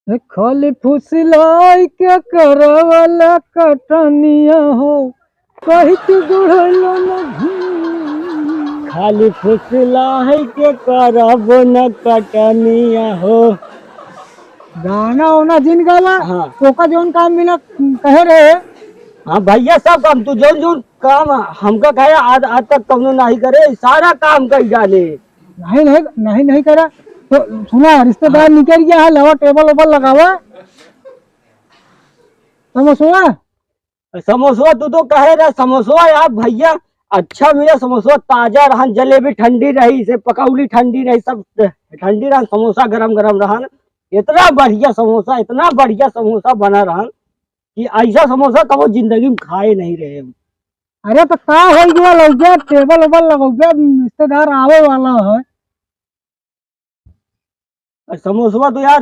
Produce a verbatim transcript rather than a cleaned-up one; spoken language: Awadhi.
खाली फुसिलाई के करवला कटनिया हो, कहि के गुड़ैलो न घूम। खाली फुसिलाई के करब न कटनिया हो। गाना ओना जिन गावा, हाँ। तोका जौन काम मिला, कहे रहे। हाँ भैया, सब काम, तू जौन जौन काम हमका कहे, आज, आज तक कौनो नहीं करे, सारा काम कई जाने। नहीं, नहीं, नहीं, नहीं करा। तो सुना, रिश्तेदार हाँ। निकल गया है, लावा टेबल ओबल लगावा। समोसवा? समोसवा तू तो कहे रहा, समोसवा यार भैया, अच्छा मिला समोसवा, ताजा रहन, जलेबी ठंडी रही, से पकौड़ी ठंडी रही, सब ठंडी रहन, समोसा गरम गरम रहन। इतना बढ़िया समोसा, इतना बढ़िया समोसा बना रहन कि ऐसा समोसा कबो जिंदगी में खाए नहीं रहे हम। अरे तो का हो गया, लौकिया टेबल ओबल लगौबे, रिश्तेदार आवे वाला है। समोसवा तो यार